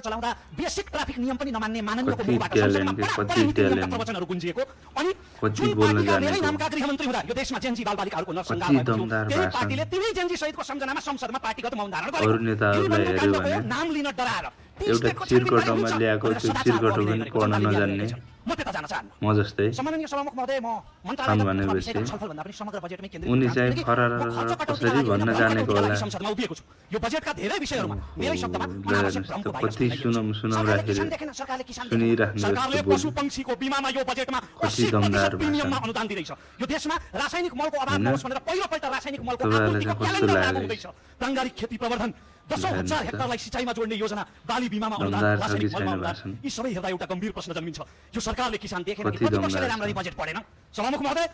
चलाउँदा basic traffic नियम पनि नमान्ने माननीयको कति मुखबाट ट्यालेन्ट संसदमा के, बडा कति बडा ट्यालेन्ट। प्रवचनहरू गुन्जिएको अनि कति जुन बोल्न पार्टीका मेरै जानेको। नामका गृहमन्त्री हुँदा यो देशमा जेन्जी बालबालिकाहरूको नरसंहार कति भएको थियो दमदार त्यही भाषण। पार्टीले तिनै जेन्जी सहितको सम्झनामा संसदमा पार्टीगत मौन धारण गरेको अरू नेताहरूलाई यिनी हेर्यो काण्डको भने नाम लिन डराएर एउटा चिरकटोमा ल्याएको त्यो चिरकटो पनि पढ्न नजान्ने म त्यता जान चाहन्न म जस्तै सम्माननीय सभामुख महोदय म छन् मन्त्रालयगत भनेपछि छलफल भन्दा पनि समग्र बजेटमै केन्द्रित उनी हुन चाहिँ चाहन्छु। खरार म खर्च कटौतीका कसरी लागि भन्न होइन, जानेको कटौतीका लागि होला। संसदमा उभिएको छु। यो बजेटका धेरै विषयहरूमा मेरै शब्दमा ल अनावश्यक हेर्नुहोस् भ्रमको त, भाइरस कति फैलाइएको छ। सुनम सरकारले राखेर किसान देखेन, सरकारले किसान देखेन। सुनिराख्नु सरकारले जस्तो पशु बोल्नु। पंक्षीको बिमामा यो बजेटमा कति 80% दमदार प्रिमियममा भाषण। अनुदान दिँदैछ। यो देशमा रासायनिक मलको अभाव हैन? नहोस् भनेर पहिलोपल्ट रासायनिक मलको तपाईहरुलाई आपूर्तिको चाहिँ कस्तो क्यालेन्डर लागू लाग्यो? हुँदैछ। प्राङ्गारिक खेती प्रवर्धन 10,000 हेर्नुहोस् त। हेक्टरलाई सिँचाइमा जोड्ने योजना, बाली बिमामा अनुदान, दमदार छ कि रासायनिक छैन मलमा अनुदान, भाषण? यी सबै हेर्दा एउटा गम्भीर प्रश्न जन्मिन्छ। यो सरकारले किसान देखेन कि कति प्रतिपक्षले दमदार राम्ररी छ? बजेट पढेन? सभामुख महोदय,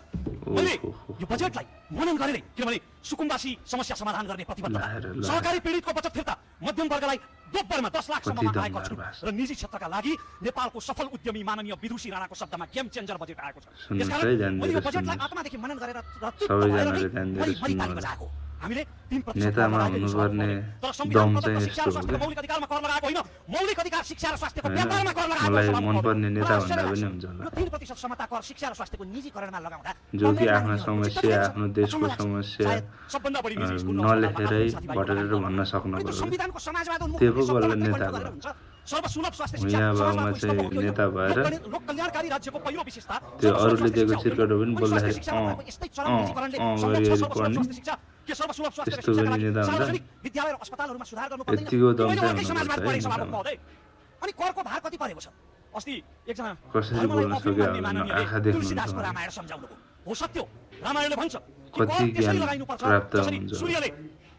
मैले ओहो। यो बजेटलाई मनन गरेरै, किनभने सुकुम्बासी समस्या समाधान गर्ने प्रतिबद्धता, ल। सहकारी पीडितको बचत फिर्ता, मध्यम वर्गलाई दोब्बरमा 10 लाखसम्ममा कति आएको दमदार छुट भाषण। र निजी क्षेत्रका लागि नेपालको सफल उद्यमी माननीय विदुषी राणाको शब्दमा गेम चेन्जर बजेट आएको छ। सुन्नुहोस् त्यसकारण है, ध्यान मैले यो दिएर बजेटलाई सुन्नुहोस्। आत्मादेखि मनन गरेर रत्तित सबैजनाले भएर ध्यान दिएर मैले ताली सुन्नुहोस्। बजाएको। हामीले 3% नेतामा कर लगाएको हुनुपर्ने तर संविधान दम प्रदत्त चाहिँ शिक्षा र यस्तो हो स्वास्थ्यको क्या। मौलिक अधिकारमा कर लगाएको होइन, मौलिक अधिकार शिक्षा र स्वास्थ्यको हैन? व्यापारमा कर लगाएको मलाई सभामुख मनपर्ने महोदय। नेता मलाई भन्दा आश्चर्य पनि लाग्छ। हुन्छ होला। यो 3% समता कर शिक्षा र स्वास्थ्यको निजीकरणमा लगाउँदा जो कि कङ्ग्रेस आफ्नो मानिसहरूको समस्या, चित्त आफ्नो देशको लाग्छ। समस्या, सायद सबभन्दा बढी निजी स्कुल र नलेखेरै अस्पतालमा साथीभाइको भटेरेर लागि भन्न सक्नु अनि त्यो पर्यो। संविधानको समाजवाद उन्मुख त्यो पो शब्द बल्ल मात्रै नेता गरेर भयो। हुन्छ। सर्वसुलभ स्वास्थ्य यहाँ शिक्षा बाबुमा समाजमा चाहिँ पुष्प नेता भएर लोक कल्याणकारी राज्यको पहिलो विशेषता त्यो सर्वसुलभ अरूले स्वास्थ्य दिएको शिक्षा चिरकटो पनि हो। बोल्दाखेरि स्वास्थ्य शिक्षामा भएको यस्तै चरम निजीकरणले गरी सम्भव छ गरी सर्वसुलभ पढ्ने। स्वास्थ्य शिक्षा के सर्वसुलभ स्वास्थ्य त्यस्तो शिक्षाका गर्ने लागि नेता हुन्छ? सार्वजनिक विद्यालय र अस्पतालहरूमा सुधार गर्नु पर्दैन? यतिको दम मैले चाहिँ अर्कै समाजवाद हुनुपर्छ है पढेँ सभामुख नेतामा। महोदय। अनि करको भार कति परेको छ? अस्ति एकजना कसरी धर्मलाई बोल्न अफिम सक्यो भन्ने अब माननीयले आँखा देख्नुहुन्छ तुलसीदासको भने। रामायण सम्झाउनु हो सत्य हो। रामायणले भन्छ कि कति कर त्यसरी ज्ञान लगाइनुपर्छ प्राप्त जसरी हुन्छ। सूर्यले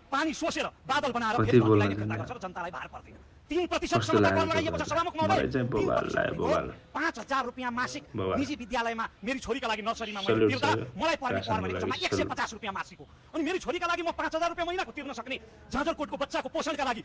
पानी सोसेर बादल बनाएर कति फेरि बोल्न माथिलाई फिर्ता जान्दैन। गर्छ र जनतालाई भार पर्दैन। 3% कस्तो सम्म कर लाग्यो लगाइएको छ तपाईँलाई? सभामुख महोदय। मलाई चाहिँ बवाल लाग्यो, बवाल। 5,000 रुपियाँ मासिक बवाल। निजी विद्यालयमा मेरी छोरीका लागि नर्सरीमा मैले सल्युट तिर्दा छ। मलाई पर्ने कर शासनको भनेको जम्मा लागि 150 रुपियाँ मासिक हो। अनि मेरी छोरीका लागि म 5,000 रुपियाँ महिनाको तिर्न सक्ने जाजरकोटको बच्चाको पोषणका लागि